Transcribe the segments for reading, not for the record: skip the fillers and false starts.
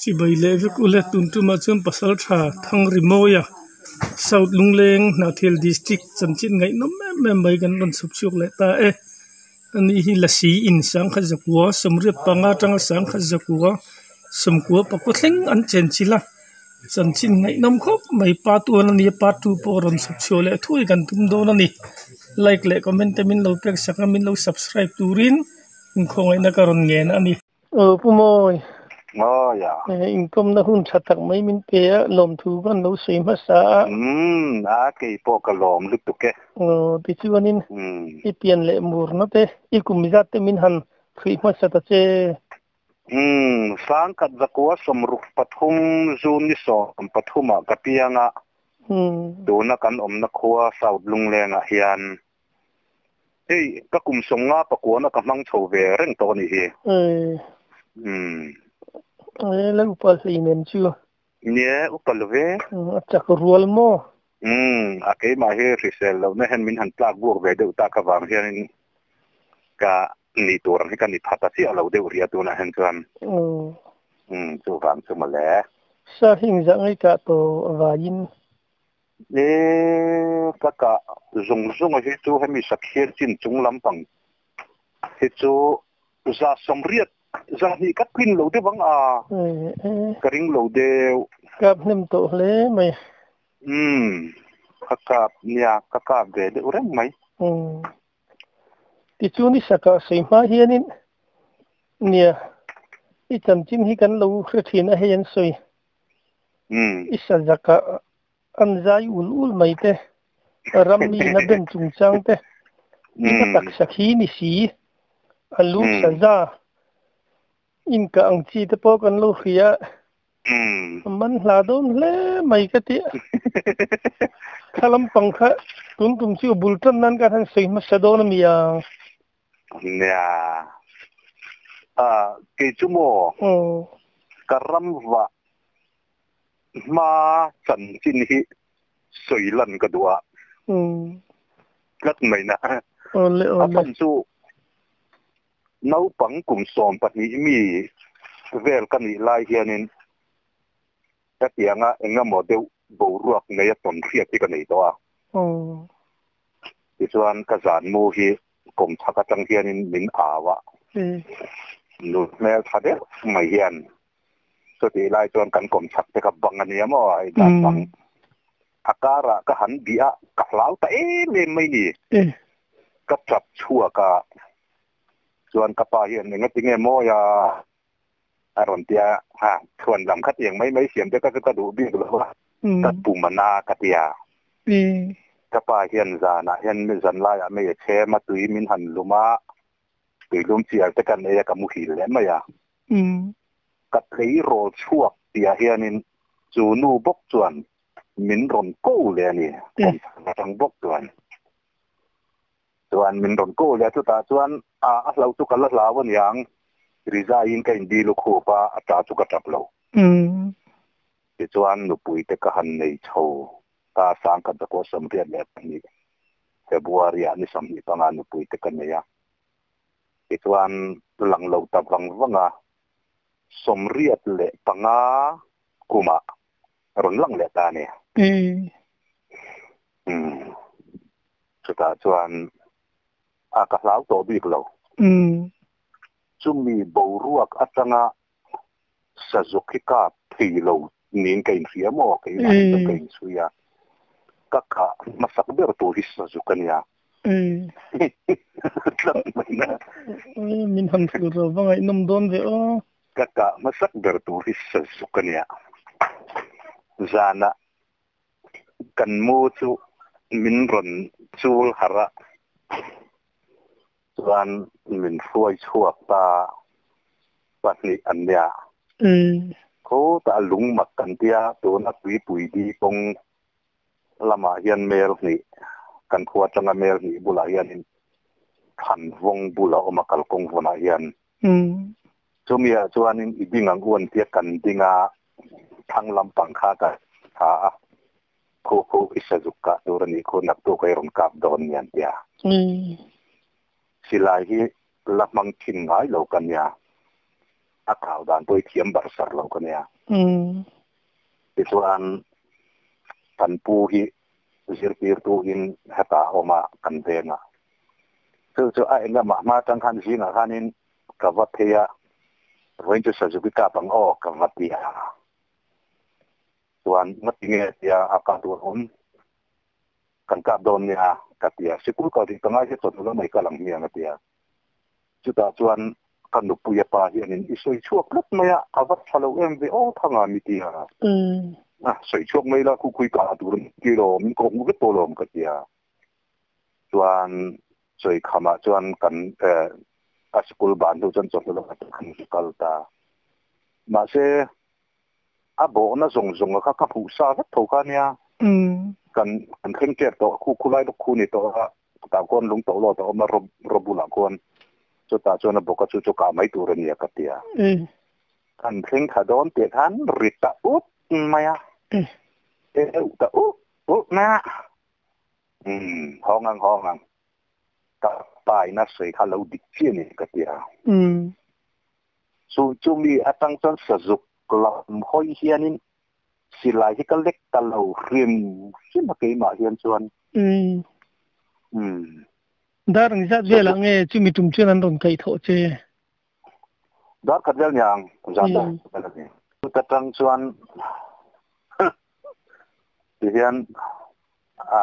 Chibai leh vek ule tun tumah chuan pasal tha Thangrimawia South Lungleng Hnahthial District chanchin ngaihnawm em em mai kan rawn chhawp chhuak leh ta e. Ani hi lasi in sangkhat zakua sawmriat panga atanga sangkhat zakua sawmkua pakua thleng an chen chilh a chanchin ngaihnawm khawp mai part one ania part two pawh rawn chhawp chhuah leh thuai kan tum dawn a ni like leh comment te min lo pek sak a min lo subscribe turin inkhawngaihna ka rawn ngen a ni. Aw Pu Mawi. Mawi a. Inkawmna hun tha tak mai min pe a, lawmthu kan lo sawi hmasa a. Umm, a kei pawh ka lawm lutuk e. Aw, tichuanin i pian leh murna te, i kum zat te min han hruih hmasa ta che. Umm, sangkhat zakua 63 June ni 13 ah ka piang a, tuna kan awmna khua South Lunglengah hian Hei, ka kum 59 na ka hmang chho ve reng tawh a nih hi. Umm. La upa hlei nen chu. Nie, upa lo ve. A chak rual maw? Umm, a keimah hi hrisel lohna hian min han tlak buak ve deuh tak avang hianin ka nih tur ang hi ka ni pha ta chiah lo deuh rih a tunah hian chuan. Umm, chuvang chu mawle. Sa hing zah ngaihkah tawh avangin E ka kah zung zung a hi chu hemi sakhian chin chung lampang hi chu 180 200 ka tlin lo deuh ang a, ka ring lo deuh. Kap hnem tawh hle mai. Umm ka kap nia ka kap ve deuh reng mai. Umm tichuan i sakah sawi hma hianin nia i chanchin hi kan lo hre thin a hei an sawi. I sa zakah an zai ul ul mai te, ram mi na ben chungchang te, i ka taksa khi ni si, a lu sa za, inkah ang chi te pawh kan lo hria a, a man hla dawn hle mai ka ti a. Thla lampang kha tun tum chu bul tan nan khan han sawi hmasa dawn a mi ang. Nia, kei chu maw ka ram vah hma chanchin hi sawi lan ka duh a, tlat mai na. A chhan chu naupang kum 12 mi vel ka nih lai hianin hetianga engemaw deuh boruak nei a tawn hriat hi ka nei tawh a. Tichuan ka zan mu hi kum chhak atang hianin min au a, nu hmel tha deuh mai hian chutih lai chuan kan kawm chhak te kha bang a nia maw hei dan bang a karah ka han bih a, ka hlau ta em em mai ni. Ka tap chhuak a, chuan ka pa hian engatinge mawi a a rawn ti a, ha chhuan lam kha tiang mai mai siam te ka chu ka duh bik lo a, ka pum a na ka ti a. Ka pa hian zanah hian zan laiah mei a chhem a, tui min han lum a, tui lum chiar te kan ei a, ka muhil leh mai a. Ka tleirawl chhuak tihah hianin chu nu bawk chuan min rawn ko leh a ni, kawmchhak atang bawk chuan. Chuan min rawn ko leh a, chutah chuan a a hlau chu ka la hlau a niang, rizaiin ka indil u khup a, a ta chu ka tap lo. Tichuan nupui te ka han nei chho ta sangkhat zakua 82 February ah ni 25 nupui te ka nei a. Tichuan lang lo ta vang vang a, 85 kumah rawn lang leh ta a ni. Umm chutah chuan a ka hlau tawh bik lo. Chumi boruak atanga sazuk hi kap thei lo niin ka inhria maw? Keimah hi chuan ka inchhui a, ka kah hmasak ber tur hi sazuk a nia. Tlat mai na. Min han hrilh ro va ngaihnawm dawn ve aw. Ka kah hmasak ber tur hi sazuk a nia. Zanah Kan mu chu min rawn chul harh a, chuan min hruai chhuak ta pahnih an nia. Khutah lung mak kan tia, tuna tuipui di kawng lamah hian mel hnih, kan khua atanga mel hnih bulah hianin thlan vawng bul a awm a, kalkawng vawnah hian. Chumiah chuanin i ding ang u an tia kan ding a, thlang lampang kha ka tha a, khu khu i sazuk kah tur a nih khu naktuk a i rawn kap dawn ni an tia. Silai hi la hmang thin ngai lo ka nia. A kau dan pawh i thiam bar sar lo ka nia. Tichuan kan pu hi zirtirtu in heta a awm a kan veng a. Chu chu a englamah hma atang khan zingah khanin ka va phei a, vawiin chu Suzuki kap ang aw ka va ti a. Chuan ngatinge tia a kah tur awm kan kap dawn nia ka ti a. Sikul kal tih ka ngai hre chawt lo mai kal ang hmiang a ti a. Chutah chuan ka nupuia pa hianin i sawi chhuak tlat mai a, a va tha lo em ve aw thanga mi ti a. A sawi chhuak mai la khu khui kah tur ti lawm min kawh hmuh vek tawh lawm ka ti a. Chuan sawi khamah chuan kan a sikul ban hnu chuan chawhnu lamah chuan kan kal ta. Mahse a bawhna zawng zawng kha ka hmuh sa vek tho kha nia. Kan kan thleng tep tawh khu khulai bawk khu ni tawh a. Tah khuan lung to lawt a awm a, raw bulah khuan chutah chuan a bawk a chu chu kah mai tur a nia ka ti a. Kan thleng thla dawn tih khan ri ta ut mai a, eu ta ut ut mai a, umm hawng ang hawng ang ka pa in a sawi kha lo dik chiah a ni ka ti a. Chu chumi atang chuan sazuk lam hawi hianin Silai hi ka lek ta lo hrim hrim a keimah hian chuan. Umm. Dar ang zat velah nge chumi tum chuan an rawn kaih thawh che? Dar khat vel niang zan dar khat vel a ni. Chuta tang chuan tihian a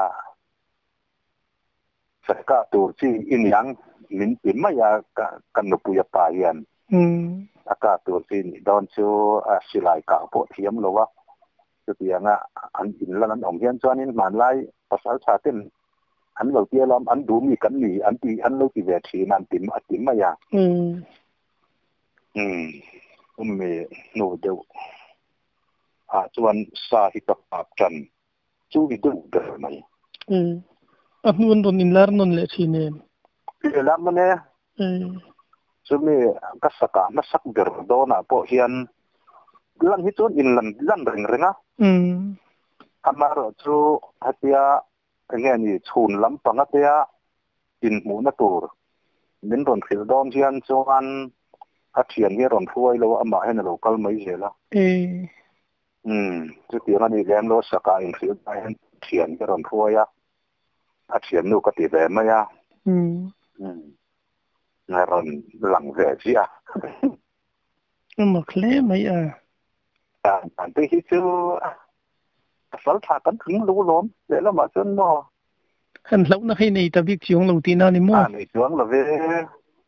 Saka tur chi i niang min ti mai a ka nupui a pa hian a kah tur chi nih dawn chu a silai kah pawh thiam lo a, chutianga an inlan an awm hian chuanin hmanlai pasal tha ten an lo tia lawm an duh mi kan ni an ti an lo ti ve thin a an ti a ti mai a. Umm ummi hnu deuh ah chuan sa hi ka kap tan. Chu i deuh ber mai. Umm. A hnu an rawn inlar nawn leh thin em? Inlar nawn e. Umm. Chumi ka sakah hmasak ber dawnah pawh hian lan hi chuan inlan lan reng reng a. Umm. Amaherawh chu hetia enge ni chhun lampang atea inhmuhna tur min rawn hrilh dawn hian chuan a thian hi a rawn hruai lo a, amah hian a lo kal mai zel a. Umm. Umm, chutiang a nih lem lo, Saka inhrilh dah hian thian ka rawn hruai a, a thiannu ka ti ve mai a. Umm. Umm, a rawn lang ve chiah a. A mak hle mai a. Dan dan te hi chu a sal tha kan tling lo lawm, lehlamah chuan maw. Han hlauhna kha i nei ta bik chuang lo tihna a ni maw? A nei chuang lo ve.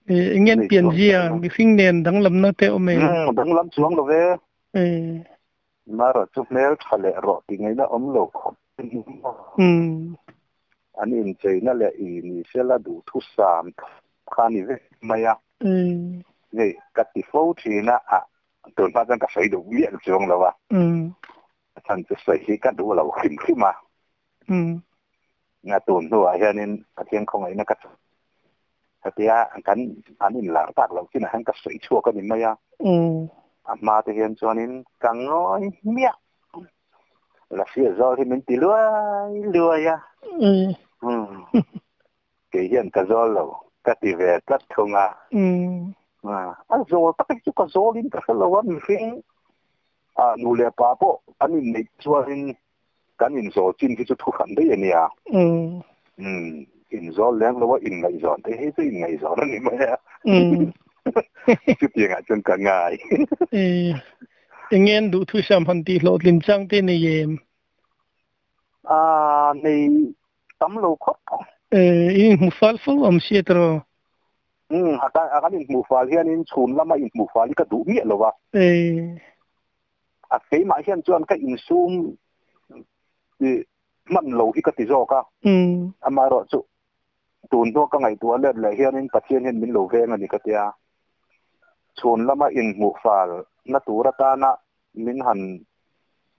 Eng nge an pianzia, mihring nen danglamna te awm em? Umm, danglam chuang lo ve. Mara chu hmel tha leh rawh ti ngaihna awm lo khawp an incheina leh i ni sela duhthusam kha ni vek mai a. Hei ka ti fo thin a, a tun hma chuan ka sawi duh miah chuang lo a, a chhan chu sawi hi ka duh lo hrim hrim a. Nga tun hnuah hianin Pathian khawngaihna ka Hetia kan an inlar tak loh chinah hian ka sawi chhuak a ni mai a. A hma te hian chuanin ka ngawi hmiah. Lasi zawl hi min ti luai luai a. Kei hian ka zawl lo ka ti ve tlat thung a. A zawl tak hi chu ka zawlin ka hre lo a, mihring nu leh pa pawh an inneih chuanin Kan inzawl chin hi chu thu hran daih a nia. Umm, inzawl leng lo a inngaihzawn te hi chu inngaihzawn a ni mai a. Chutiangah chuan ka ngai. Eng nge an duhthusam han tih hlawhtlin chang te nei em? Aa, nei tam lo khawp. I inhmu fal fo awm sia tiraw? Umm, a kan inhmuh fal hianin chhun lama inhmuh fal hi ka duh miah lo a. A keimah hian chuan ka insum i hman lo hi ka ti zawk a, amaherawh chu tun hnua ka ngaihtuah let leh hianin Pathian hian min lo veng a ni ka tia. Chhun lama inhmuh fal na tur atana min han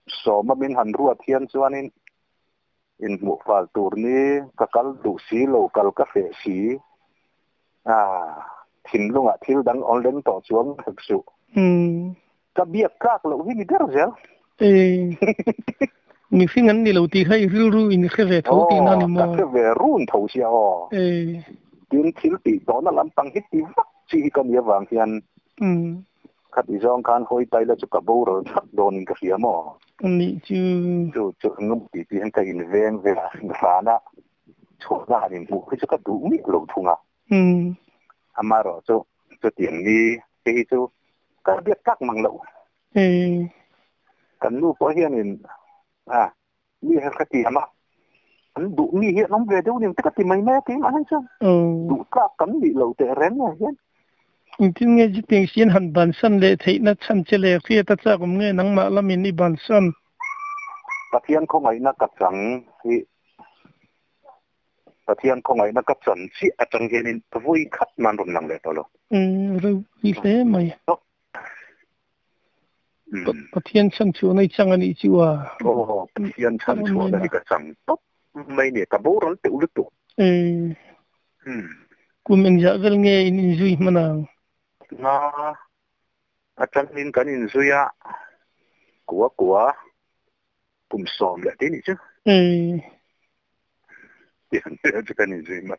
sawm a, min han ruat hian chuanin inhmuh fal tur ni ka kal duh si lo, kal ka hreh si. Thinlungah thil dang awn reng tawh chuang hek suh. Ka biak tlak loh hi ni ber zel. Mihring an ni lo tih kha i rilru in hre ve tho tihna a ni maw? Ka hre ve run tho sia aw. Tin thil tih tawhna lampang hi ti vak chi hi ka nih avang hian Khati zawng khan hawi tai la chu ka boral thak dawnin ka hria maw? Anih chu. Chu chu ngam tih tih hian ka inveng ve a, hrana chhuahna han inhmuh hi chu ka duh miah lo thung a. Amaherawh chu chutiang ni te hi chu ka biak tlak mang loh. Kan nu pawh hianin a mi he ka ti a, an duh mi hi an awm ve deuh ning te ka ti mai mai a keimah hian chuan duh tlak kan nih lo teh reng ah hian. Engtin nge chutiang sian han bansan leh theihna chhan che leh hriat a chak awm nge nangmah lamin i bansan? Pathian khawngaihna ka chang hi Pathian khawngaihna ka chan chiah atang hianin vawi khat man rawn lang leh tawh lo. Ropui hle mai. Pathian chhan chhuahna i chang a nih chu a. Aw, Pathian chhan chhuahna hi ka chang tawp mai nia, ka boral teuh lutuk. Kum engzah vel nge in inzui hman ang? Nga atangin kan inzui a, kua kua kum sawm leh tih nih chu. Tiang te chu kan inzui hman.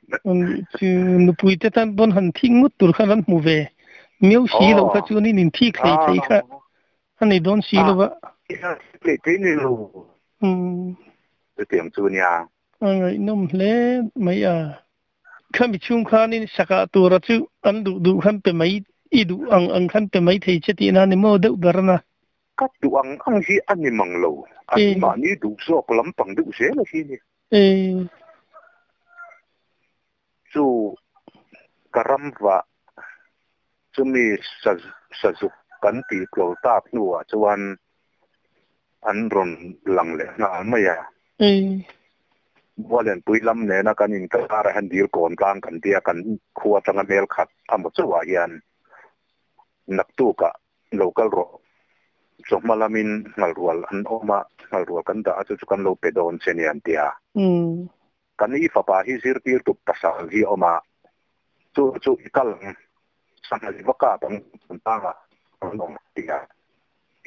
Chu nupui te tan pawn han thik ngut tur khan an hmu ve. Miau si lo kha chuan in inthik hlei thei kha a nei dawn si lo va. Thik hlei thei ni lo. Chutiang chu nia. A ngaihnawm hle mai a. Khami chhung khanin sakah tura chu an duh duh khan pe mai i duh ang ang khan pe mai thei che tihna ni maw deuh ber a na. Ka duh ang ang hi a ni mang lo, an mahni duh zawk lampang deuh zel a hi ni. Chu ka ram vah chumi sazuk kan tih tlawl tak hnuah chuan an rawn lang leh nghal mai a. Bualenpui lam nena kan inkarah hian dil kawn tlang kan tia kan khua atanga hmel khat amaw chauhah hian naktukah Lo kal rawh. Chawhma lamin nghalrual an awm a, nghalrual kan dah a chu chu kan lo pe dawn che nia an ti a. Kan i fapa hi zirtirtu pasal hi a awm a, chu chu i kal ang, sangha i va kap ang kan tangah an awm a ti a.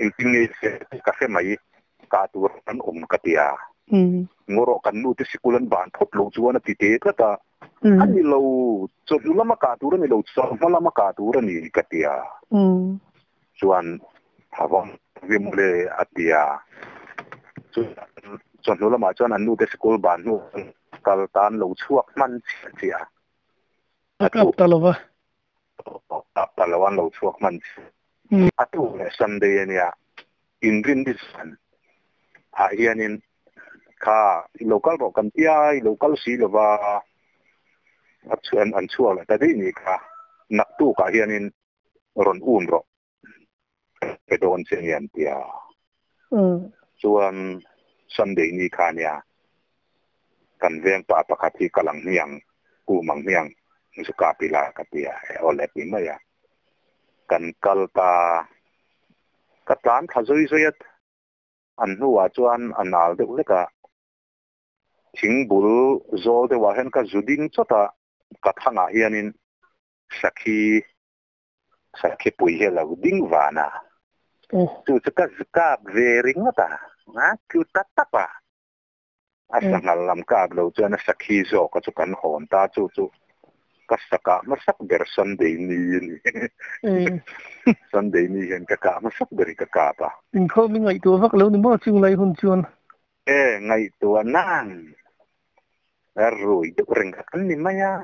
Engtin nge se ka hre mai, kah tur an awm ka ti a. Ngaw rawh kan nu te sikul an ban phawt loh chuan a ti te tlat a. A ni lo, chawhnu lama kah tur a ni lo, chawhma lama kah tur a ni ka ti a. Chuan Thavang vi mawle a ti a. Chawhnu lamah chuan an nute sikul ban hnu kal tan lo chhuak hman chiah chiah a. A kap ta lo va. Kap ta lo an lo chhuak hman chiah. A tu leh Sunday a nia, inrin ni zan ah hianin kha i lo kal rawh kan tia, i lo kal si lova a chuan an chhuak leh ta daih ni kha, naktukah hianin rawn um rawh pe dawn che nia an tia. Chuan Sunday ni kha nia kan veng pa pakhat hi kal ang hmiang, um ang hmiang zu kap ila ka tia, e aw le ti mai a. Kan kal ta, ka tlan thla zui zui a, an hnuah chuan a nal deuh hlek a, thing bul zawl deuhah hian ka zu ding chawt a, ka thangah hianin sakhi, sakhi pui hi a lo ding van a, chu chu ka zu kap ve ringawt a, a tlu ta tap a, a sanghal lam kap lo chuan a sakhi zawk a chu kan hawn ta chu chu ka sakah hmasak ber Sunday ni a ni. Sunday ni hian ka kah hmasak ber hi ka kap a. Inkhawm i ngaihtuah vak lo ni maw chung lai hun chuan? E, ngaihtuah nan a rui deuh reng kha kan ni mai a.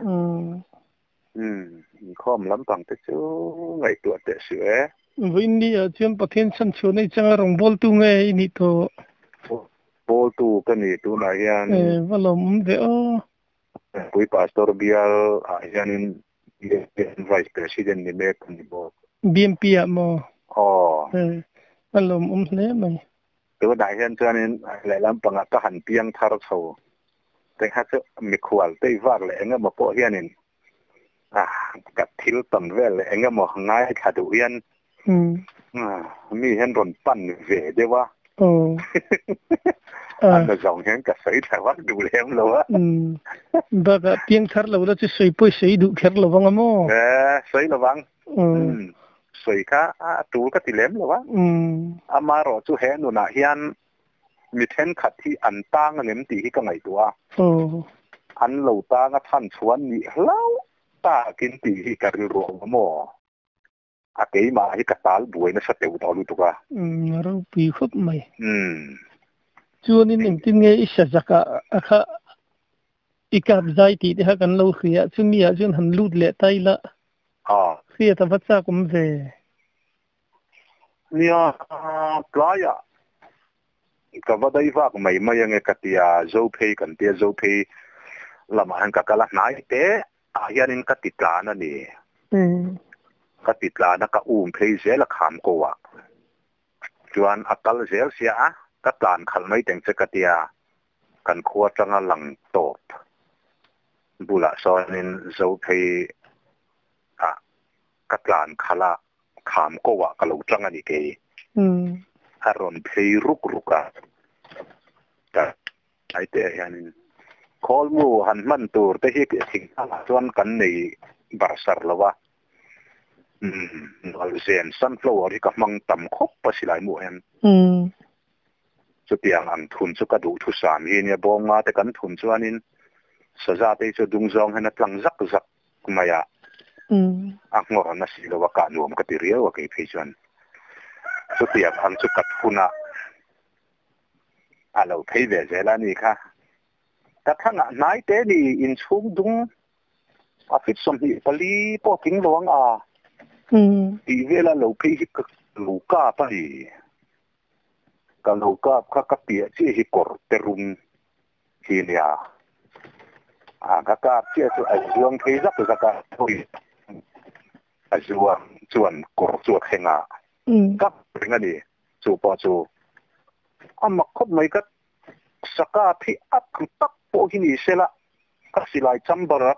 Inkhawm lampang te chu ngaihtuah teh suh e. Vawiin ni ah chuan Pathian chhan chhuah nei changa rawngbawltu nge i nih tawh? Bawltu ka ni tunah hian. E, va lawmawm ve aw. Pui Pastor bial ah hianin Vice President ni mek ka ni bawk. BMP ah maw? Aw. E, va lawmawm hle mai. Tunah hian chuanin lehlam pangah ka han piang thar chho te kha chu mikhual tei vak leh eng emaw pawh hianin ka thil tam vel leh eng emaw ngaithla duh hian mi hian rawn pan ve deuh a. A na zawng hian ka sawi thla vak duh lem lo a. Bakah piang thar lo la chu sawi pawh i sawi duh kher lo vang a maw? Sawi lo vang. Sawi kha a tul ka ti lem lo a. Amaherawh chu he nunah hian mi thenkhat hi an tang angem tih hi ka ngaihtuah a. An lo tang a chhan chhuan nih hlauh takin tih hi ka rilru a awm maw? A keimah hi ka tal buai nasa teuh tawh lutuk a. A ropui khawp mai. Chuanin engtin nge i sazaka a kha i kap zai tih te kha kan lo hria a, chumi ah chuan han lut leh ta ila hriat a va chak awm ve. Nia, tlaiah ka va dai vak mai mai ange ka tia, Zophei kan tia, Zophei lamah hian ka kal a, hnai te ah hianin ka ti tlan a ni. Ka ti tlan a, ka um phei zel a kham ko ah. Chuan a kal zel sia a, ka tlan khalh mai teng che ka tia, kan khua atanga lang tawp bulah sawnin Zophei ah ka tlan khalh a, kham ko ah ka lo tang a ni kei. A rawn phei ruk ruk a, ka Ai te hianin khawlmu han hman tur te hi thingtlangah chuan kan nei barsar lo a, Nalzen sunflower hi ka hmang tam khawp a silai mu hian. Chutiang ang thun chu ka duh thusam hi nia, bawnga te kan thun chuanin saza te hi chu dung zawng hian a tlang zak zak mai a, a nghawr na si lo a, kah nuam ka ti riau a kei phei chuan. Chutiang ang chu ka thun a. A lo phei ve zel a ni kha. Ka thangah hnai te ni inchhung dung a fit 24 pawh tling lo ang a tih vela lo phei hi ka lo kap a ni. Ka lo kap kha ka piah chiah hi kawr te rum hi nia. A ka kap chiah chu a zuang phei zak zak a, a zuang chuan kawr chu a thleng a, kap reng a ni. Chu pawh chu a mak khawp mai ka saka thi a tlu tak pawh hi ni sela ka silai chamber a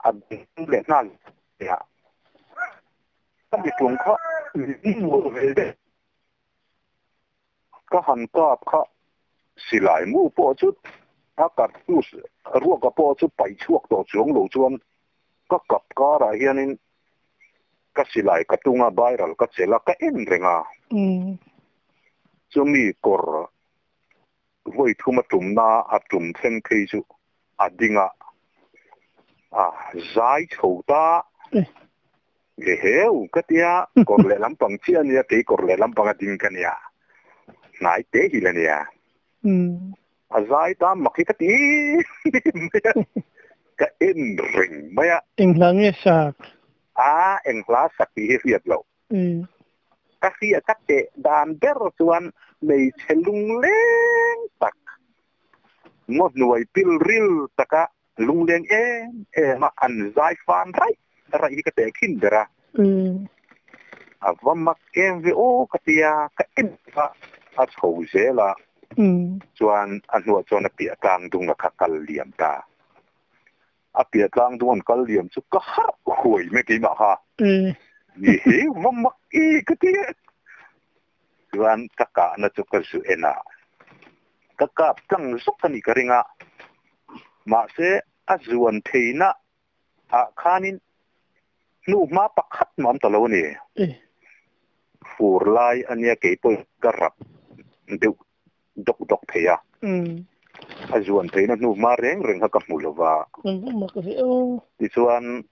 a ding leh nghal a, ka mitlung kha min mual ve deuh. Ka han kap kha silai mu pawh chu a cartouche ruaka pawh chu paih chhuak tawh chuang lo chuan ka kap karah hianin ka silai ka tung a, viral ka chelh a, ka en reng a. Chumi kawr vawi thum a tumna a tum thleng phei chu a ding a, a zai chho ta. Eheu ka tia, kawr leh lampang chiah a nia, kei kawr leh lampang a ding ka nia, hnai te hi la nia. A zai ta mak hi ka ti mai a, ka en reng mai a. Eng hla nge sak? A, eng hla sak tih hi hriat loh. Ka hria ka teh dan ber chuan hmeichhe lungleng tak, ngaw hnuai pil ril taka lungleng em em a an zai fan raih raih hi ka teh khin ber a. A va mak em ve aw ka ti a, ka en a, a chho zel a, chuan a hnuah chuan a piah tlang dung a kha kal liam ta. A piah tlang dung an kal liam chu ka harh huai mai keimah kha. Ni he va mak e ka ti a. Chuan ka kahna chu ka zu en a, ka kap tlang zawk a nih ka ring a, mahse a zuan theihna ah khanin hnuhma pakhat mah awm ta lo a ni. Fur lai a nia kei pawhin ka rap deuh dawk dawk thei a, a zuan theihna hnuhma reng reng kha ka hmu lo va. Tichuan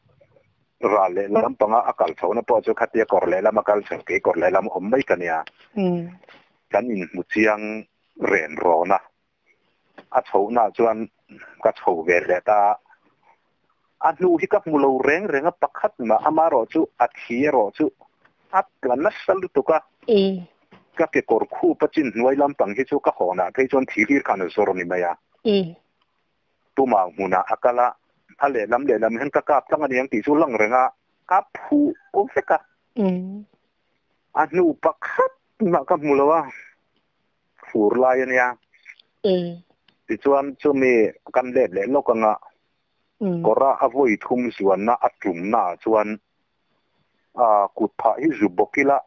ral leh lampanga a kal chhohna pawh chu khatia kawr lehlam a kal chho kei kawr lehlam awm mai ka nia. Kan inhmu chiang ren rawn a, a chhohnaah chuan ka chho ve leh ta a. A hnu hi ka hmu lo reng reng a, pakhat mah amaherawh chu a thi erawh chu a tla nasa lutuk a. Ka kekawr khup a chin hnuai lampang hi chu ka hawnah phei chuan thi hlir khan a zawr a ni mai a. Tumah hmunah a kal a, a lehlam lehlam hian ka kap tlang a ni ang tih chu lang reng a, a phuh vek a. A hnu pakhat mah ka hmu lo a, fur lai a nia. Tichuan chumi kan let leh lawk anga kawra a vawi thum zuanna a tumna ah chuan kut phah hi zu bawk ila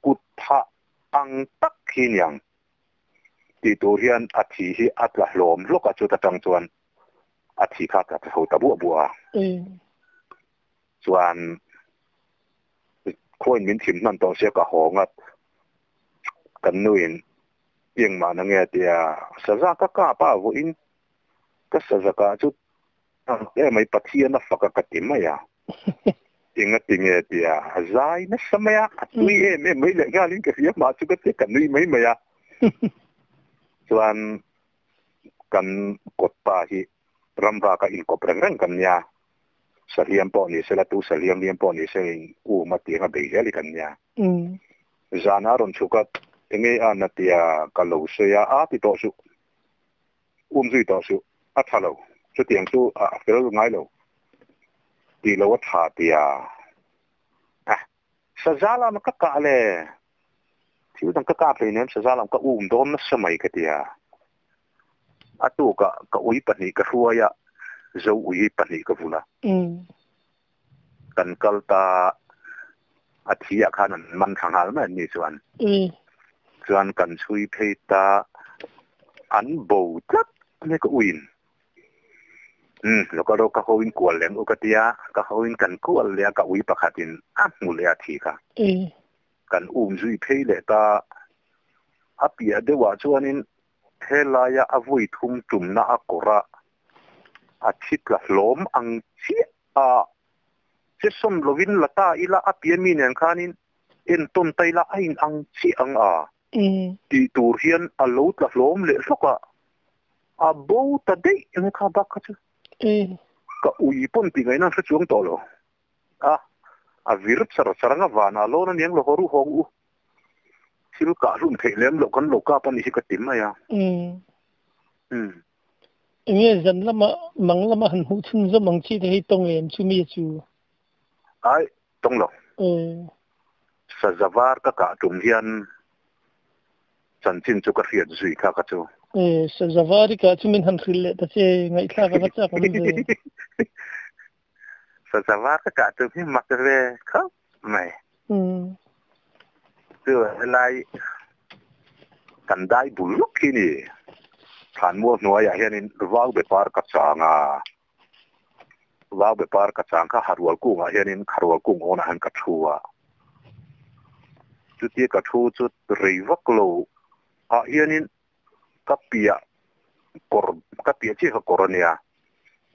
kut phah ang tak hi niang tih tur hian a thi hi a tla hlawm hlawk a, chuta tang chuan a thi kha a tla chho ta buah buah a. Chuan khawiin min thim hman tawh sia ka haw ngat kan nuin engmah na nge a ti a, saza ka kap a vawiin ka saza kah chu e mai Pathian a fak a ka ti mai a. Inga tinge tia a zai na samaya a tui em em mai le ngalin ka hria ma chu ka te ka nui mai mai a chuan kan kot pa hi ramva ka in kop reng reng kan nia saliam pawh ni sela tu saliam liam pawh ni se in u ma tianga bei zel kan nia zana ron chuka enge a na tia ka lo soya a ti to su zui to su a thalo chu tiang chu a fel ngai lo ti lo tha tia a sa zala ma ka ka le thil dang ka ka plei nem sa zala ka don na samai ka tia a tu ka ka ui pahnih ka hruaya zo ui pahnih ka vula kan kalta a thia khan an man thangal ma ni chuan chuan kan chui phei ta an bo tlat ne ka uin lo ka ro ka hoin kual leng u ka tia ka hoin kan kual le ka ui pakhatin a mu le a thi ka kan zui phei le ta a pia dewa chuanin helaya a vui thum tum na a kora a thit la hlawm ang chi a che som lovin lata ila a pia mi nen khanin en ton taila ain ang chi ang a ti tur hian a lo tla hlawm le hloka a bo ta dei eng kha bak kha chu ka ui pon ti ngai na hre chuang to lo a a vir char charanga wana lo na niang lo horu hong u thil ka rum thei lem lo kan lo ka pan hi ka tim mai a nge zan lama mang lama han hu chun zo mang chi te hi tong em chu mi chu ai tong lo sa zawar ka ka tum hian chan chin chu ka hriat zui kha ka chu sa zawari ka chu min han thril le ta che ngai thla ka va cha ka mi sa zawar ka ka tum hi mak ve kha mai chu lai kan dai bul luk hi ni than mo hnuai ah hianin wau be par ka changa wau be par ka chang kha harwal kung ah hianin kharwal kung ona han ka thuwa chu ti ka thu chu reivak lo a hianin ka pia kor ka pia chi ka koronia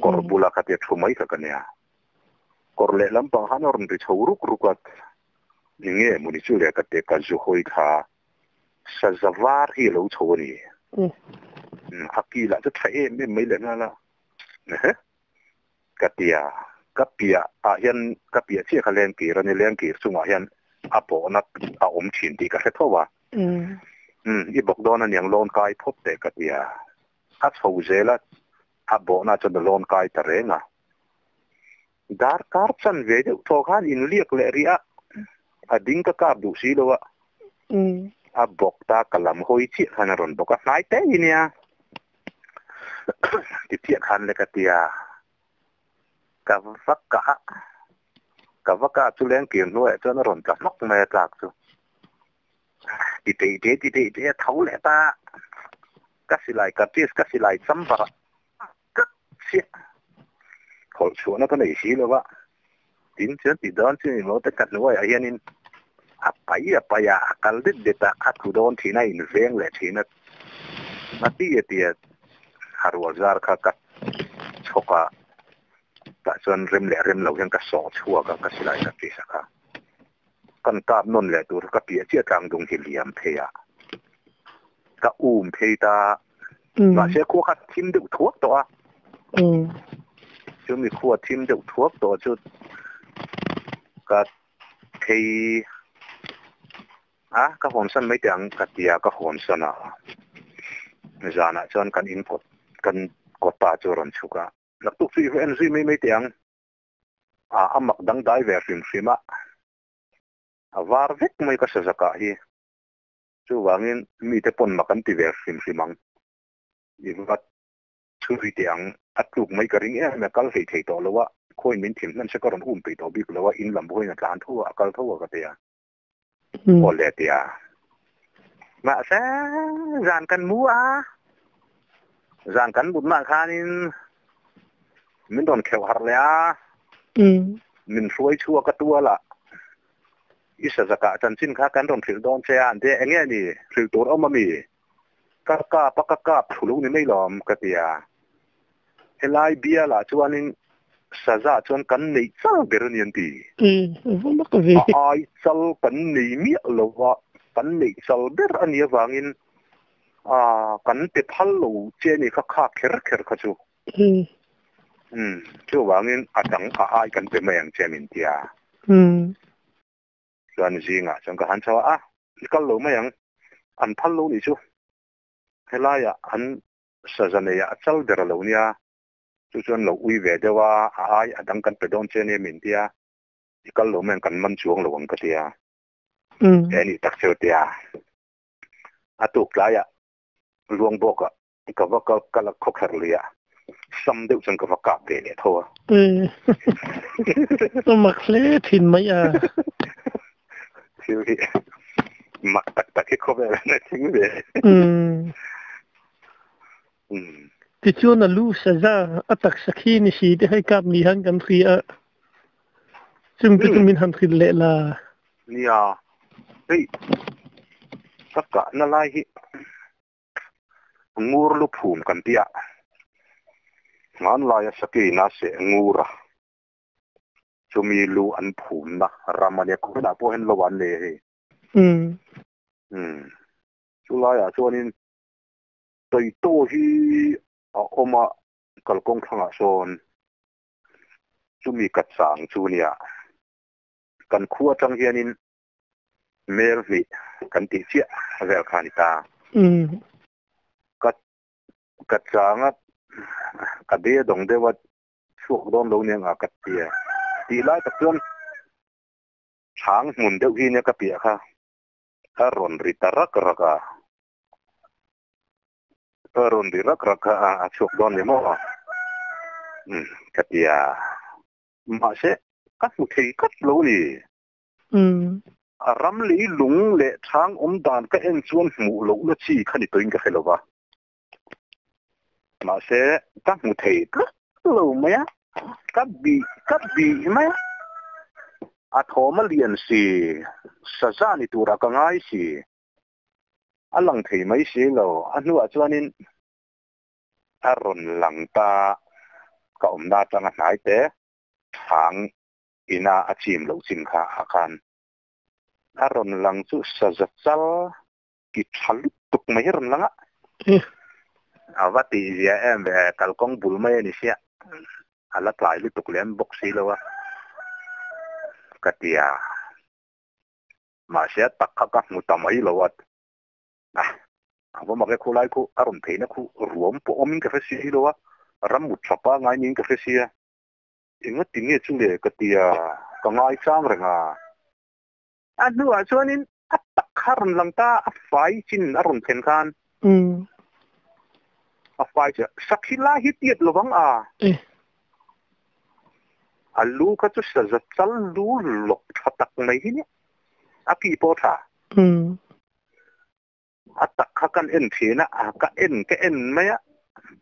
kor bula ka te thu mai ka kania kor le lampang han orn ri choruk rukat nge muni chu le ka te ka zu hoi kha sa zawar hi lo choni hakila chu thai em em mai le na la ka tia ka pia a hian ka pia chi kha leng ki ran leng ki chunga hian a po na a om thin ti ka hre thowa i bok don an yang lon kai phop te ka tia a chho zela a bo na chon lon kai ta renga dar kar chan ve deuh tho khan in liak le ria a ding ka kap du si lo wa a bok ta kalam hoi chi khan ron boka hnai te inia ti tia khan le ka tia ka vaka chu leng kian nuai chuan ron ta mak mai tlak chu ti te te ti te te thau le ta ka silai ka tis ka silai chambara ka sia khol chu na ka nei si lo wa tin chuan ti don chu ni mo te kat nuai a hianin a pai a paya a kal dit deta a thu don thina in veng le thina ma ti ti harwal zar kha ka choka ta chuan rem le rem lo hian ka so chua ka ka silai ka ti saka kan tap non le tur ka pia chia tang dung hi liam pheya ka phei ta ma se khu kha thim deuh thuak to a chu mi khu thim deuh thuak to chu ka phei a ka hon san mai tiang ka tia ka hon sana zana chuan kan in kot kan kot pa chu ron chuka lak tuk chi en zui mai mai tiang a amak dang dai ve hrim hrima a war vek mai ka sazaka hi chu wangin mi te pon makan ti ve hrim hrimang i wat chui tiang atluk mai ka ring em kal hei thei to lowa khoi min thim nan se ka ron pe to bik lowa in lam hoi na tlan thu a kal tho ka tia o le tia ma sa zan kan mu a zan kan but ma khanin min don kheu har le a min hruai chua ka tua la isa zaka chan chin kha kan ron thil don che an te enge ni thil tur om ami ka ka pa ka ka thulu ni nei lom ka tia helai bia la chuanin Saza chuan kan nei chal ber ani an ti. Va mak ve. A ai chal kan nei miah lova, kan nei chal ber ani avangin a kan pe phal lo che ni kha kha kher kher kha chu. Chuvangin a dang a ai kan pe mai ang che min tia. Chuan zingah chuan ka han chho a, i kal lo mai ang, an phal lo nih chu. Helaiah an saza neiah a chal ber a lo nia, chu chuan lo ui ve deuh a, a ai a dang kan pe dawn che nia min tia, i kal lo mai ang kan man chuang lo ang ka tia. He nih tak cheu tia. A tuk tlaiah luang bawkah ka va kal kal a khawkher lui a, sam deuh chuan ka va kap ve leh tho a. Ka mak hle thin mai a. Thil hi mak tak tak hi khawvel an a thleng ve. Tichuan a lu saza a taksa khi ni si te hei kap ni han kan hria a. Chung te chu min han hrilh leh la. Nia, hei ka kahna lai hi ngur lu phum kan tih a, hmanlaia sakeina seh ngur a, chumi lu an phumna ram a nia, khawilah pawh hian lo an nei a hei. Chulaiah chuanin Toito hi a awm a, kalkawng thlangah sawn chumi ka chang chu nia, kan khu atang hianin mel hnih kan tih chiah vel kha a ni ta. Ka ka chang a, ka be dawng deuh a, chhuak dawn lo nia nga ka ti a. Tih lai tak chuan chhang hmun deuh hi nia ka piah kha a rawn ri ta rak rak a. A rawn ri rak rak a, a chhuak dawn ni maw? Ka ti a. Mahse ka hmu thei tlat lo a ni. A ram lei lung leh chhang awm dan ka en chuan hmuh lohna chi kha ni tawhin ka hre lo va. Mahse, ka hmu thei tlat lo mai a, ka bih ka bih mai a. A thawm a lian si, saza ni turah ka ngai si. A lang thei mai si lo. A hnuah chuanin a rawn lang ta, ka awmna atanga hnai te chhang ina a chim loh chin kha ah khan a rawn lang chu saza chal ki tha lutuk mai hi rawn lang a. A va tih zia em ve, kalkawng bul mai a ni sia, a la tlai lutuk lem bawk si lo a ka ti a. Mahse a tak kha ka hmu ta mai lo a, a va mak e khulai khu a rawn theihna khu ruam pawh awmin ka hre si lo a, ram mut tha pangngai niin ka hre sia. Enga ti nge chu le ka ti a, ka ngaichang reng a. A hnuah chuanin a tak kha a rawn lang ta, a fai chin a rawn thlen khan. A fai chu sakhi lai hi tiat lovang a. A lu kha chu saza chal lu lawk tha tak mai hi nia, a ki pawh tha. A tak kha kan en thin a, ka en ka en mai a,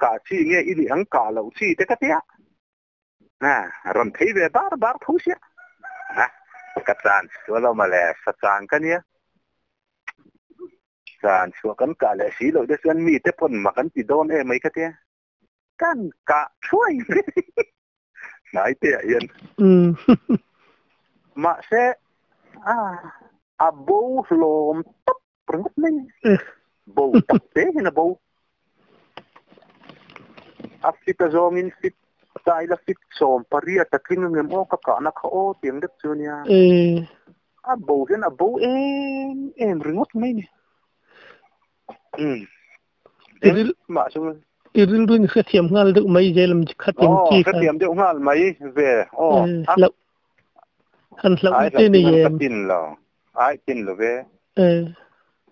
kah chi nge i nih ang kah loh chi te ka ti a. Rawn thei ve bar bar tho sia. Ka chan chhuah lo mawle, sa chang ka nia. Chan chhuah kan kah leh si loh te chuan mite pawn mak an ti dawn em mai ka tia. Kan kah thuai hnai te ah hian. Mahse a bo hlawm tawp ringawt mai. Bo tak te hian a bo. A fit a zawngin fit ta ila fit 18 a tling angem aw ka kahna kha aw tiang deuh chu ania. A bo hian a bo em em ringawt mai ni. Engmah chu. I rilru in hrethiam nghal deuh mai zel ang kha tiang chi kha. Hrethiam deuh nghal mai ve aw. Hlauh han hlauh te nei em. Ka tin lo. Ai tin lo ve.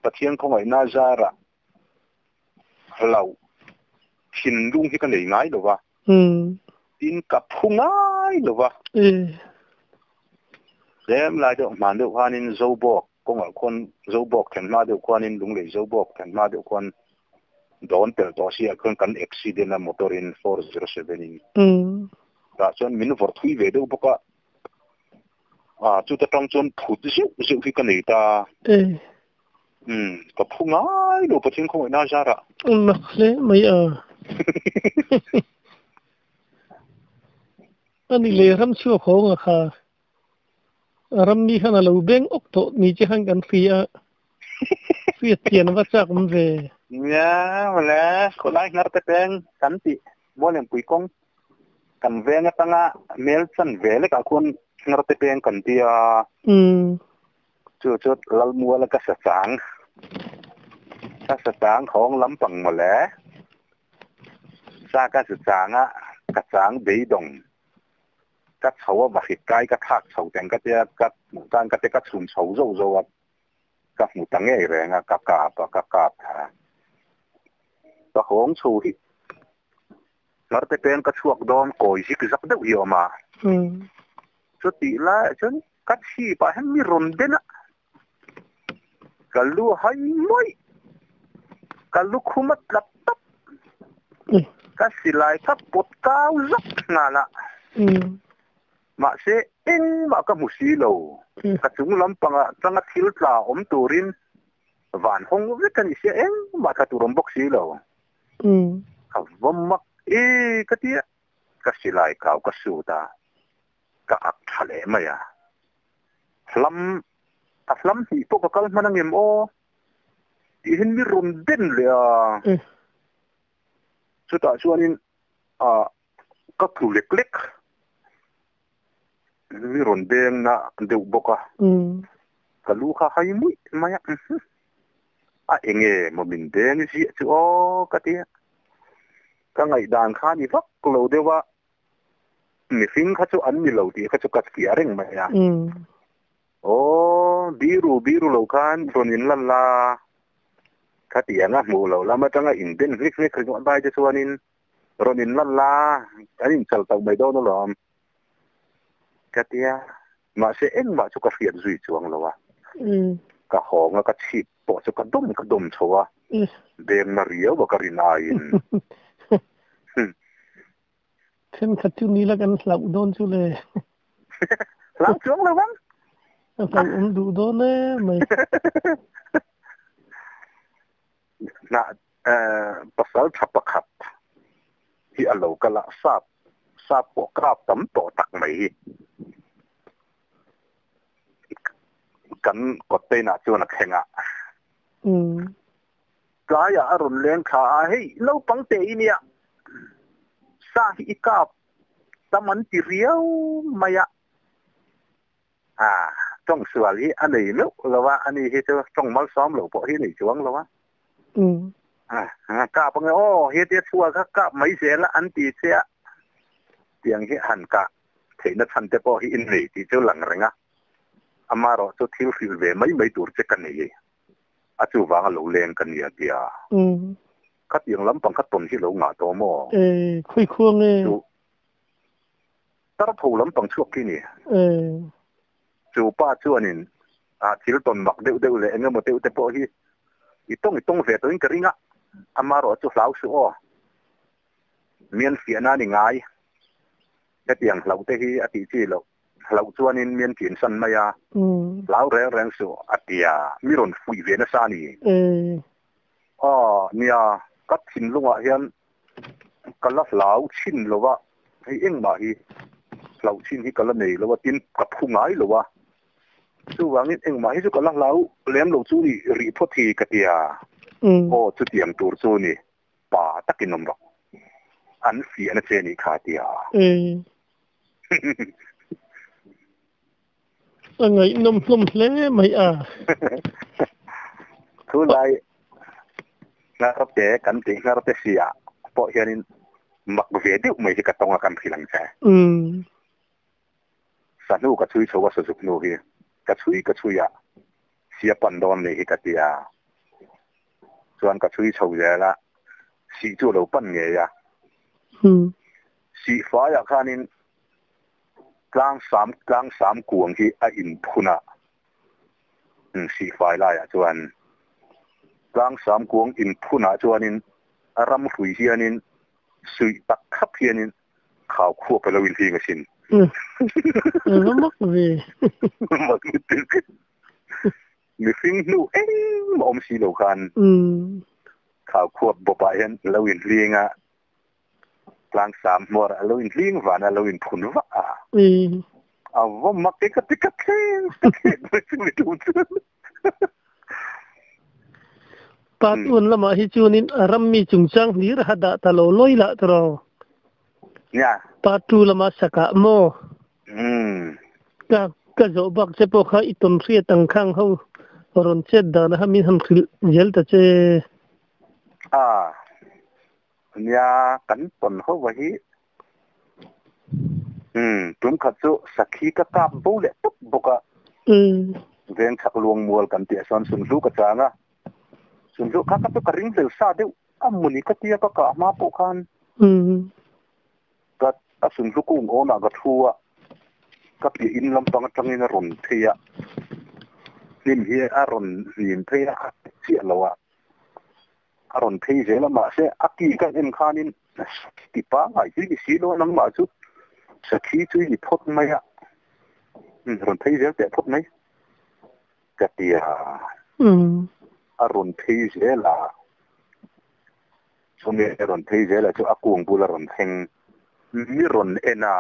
Pathian khawngaihna zarah hlauh thinlung hi ka nei ngai lo va. Tin ka phu ngai lo va. Tlem lai deuh hman deuh khanin Zobawk kawngah khuan Zobawk then hma deuh khuanin Lunglei Zobawk then hma deuh khuan dawn tel tawh si ah khuan kan accident a motor in 407 in. Tah chuan min vawrh thui ve deuh bawk a. Chuta tang chuan phut zeuh zeuh hi ka nei ta. Ka phu ngai lo Pathian khawngaihna zarah. Mak hle mai a. Ani le ram chhuak hawnga kha ram mi khan a lo beng awk tawh ni che khan kan hria a, hriat chian va chak awm ve. Nia mawle, khawlai hnar te peng kan tih Mualengpui kawng kan veng atanga mel chan ve lekah khuan hnar te peng kan ti a. Chu chu Lalmuala ka sa chang, ka sa chang hawng lampang mawle. Sa ka sa chang a, ka chang beidawng. Ka chho a va hrik kai ka thlak chho teng ka tia ka hmuh tan ka tia ka chhun chho zauh zauh a, ka hmu ta ngei reng a, ka kap a, ka kap tha. Ka hawng chho hi hnarte peng ka chhuak dawn kawi zik zak deuh hi a awm a. Chutih laiah chuan ka chhipah hian mi rawn den a, ka lu a hai mawih, ka lukhum a tla tawp, ka silai kha pawt kau zak nghal a, mahse engmah ka hmu si lo, ka chung lampangah tanga thil tla awm turin van hawng vek a ni sia, engmah tla tur awm bawk si lo, ka va mak e ka ti a, ka silai kau ka sut a. Ka ak tha leh mai a. Hlam, a hlam hnih pawh ka kal hman angem aw? Tih hian mi rawn den leh a. Chutah chuanin a ka tlu lek lek. Mi rawn deng na deuh bawk a. Ka lu kha hai muih mai a. A enge maw min deng ziah chu aw ka ti a. Ka ngaihdan kha ni vak lo deuh a. Mihring kha chu an ni lo tih kha chu ka fiah reng mai a. Aw, biru biru lo khan rawn in lan la, khatiang a hmuh loh lam atanga in den hlik hlik ringawt lai te chuanin rawn in lan la, kan in chal tauh mai dawn alawm ka tia. Mahse engmah chu ka hriat zui chuang lo a. Ka hawng a, ka chhip pawh chu ka dawm ka dawm chho a, bengna riau a ka rin aiin. Thenkhat chu nila kan hlauh dawn chu le. Hlau chuang lo ang. A hlauh awm duh dawn e mai. Na pasal tha pakhat hi a lo kal a, sap sap pawh kap tam tawh tak mai hi. Kan kawttein ah chuan a thleng a. Tlaiah a rawn leng thla a, hei naupang teh i nia, sa hi i kap tam an ti riau mai a. A, tawng sual hi a nei meuh lo a, ani hi chu tawng malsawm lo pawh hi a nei chuang lo a. A, kap ange aw, hetia chhuak kha kap mai zel a an ti che a, tiang hi han kah theihna chhan te pawh hi i nei tih chu lang reng a, amaherawh chu thil hrilh ve mai mai tur che ka nei. A chuvang a lo leng ka nia tia. Khatiang lampang kha tawn hi lo ngah tawh maw? E, khawi khua nge? Chu tartho lampang chhuak khi ni. E. Chu pa chuanin a thil tawn mak deuh deuh leh eng emaw deuh te pawh hi i tawng i tawng ve tawhin ka ring a, amaherawh chu hlau suh aw. Mian fiahna a ni ngai. Hetiang hlauh te hi a tih chi loh. Hlauh chuanin mian chin san mai a, hlau reng reng suh a ti a, mi rawn fuih ve nasa a ni. Aw nia, ka thinlungah hian ka la hlau chhin lo a, hei engmah hi hlauh chhin hi ka la nei lo a, tin ka phu ngai lo a, chuvangin engmah hi chu ka la hlau lem lo chu ni rih phawt hi ka ti a, aw chutiang tur chu ni, pa takin awm rawh, an fiahna che nih kha a ti a. A ngaihnawm hlawm hle mai a. Thulai hnarte kan tih hnarte sia pawh hianin mak ve deuh mai hi ka tawng a kan hrilh ang che. Sahnu ka chhui chho a sazuk hnu hi ka chhui ka chhui a sia pan dawn nih hi ka ti a. Chuan ka chhui chho zel a sih chu a lo pan ngei a. Sihfaiah khanin tlangsam tlangsam kuang hi a inphun a, sihfai laiah chuan tlangsam kuang inphunah chuanin a ram hrui hianin suih tak khap hianin khau khuap a lo inhling asin. Ava mak ve. Mak lutuk. Mihring hnu engmah awm si lo khan khau khuap bawpah hian a lo inhling a. Tlang sam hmawr a lo in hling van a lo in phun va a. A va mak e ka ti ka thleng ka thleng mai chu mi tum chuan. Part 1 lamah hi chuanin a rammi chungchang hlir a dah ta lo lawi lah tawh. Nia. Part 2 lamah sakah maw? Ka ka zawh bak che pawh kha i tawn hriat ang khang ho rawn chet dan a min han hrilh zel ta che. A. Nia kan tawn ho va hi. Tum khat chu sakhi ka kap bo leh tawp bawk a. Veng chhak luang mual kan tih ah sawn sunhlu ka chang a. Sunhlu kha ka chu ka ring hlel sa deuh a mawni ka tia ka kah hma pawh khan ka a sunhlu kung awnah ka thu a, ka piah in lampang atangin a rawn phei a, hnim hi a rawn hnim phei a, a chiah lo a, a rawn phei zel a, mahse a ki ka en khanin ti pangngai chu i ni si lo a, nangmah chu sakhi chu i ni phawt mai a, rawn phei zel teh phawt mai. Ka ti a, a rawn phei zel a, chumi a rawn phei zel a chu a kung bul a rawn thleng, mi rawn en a,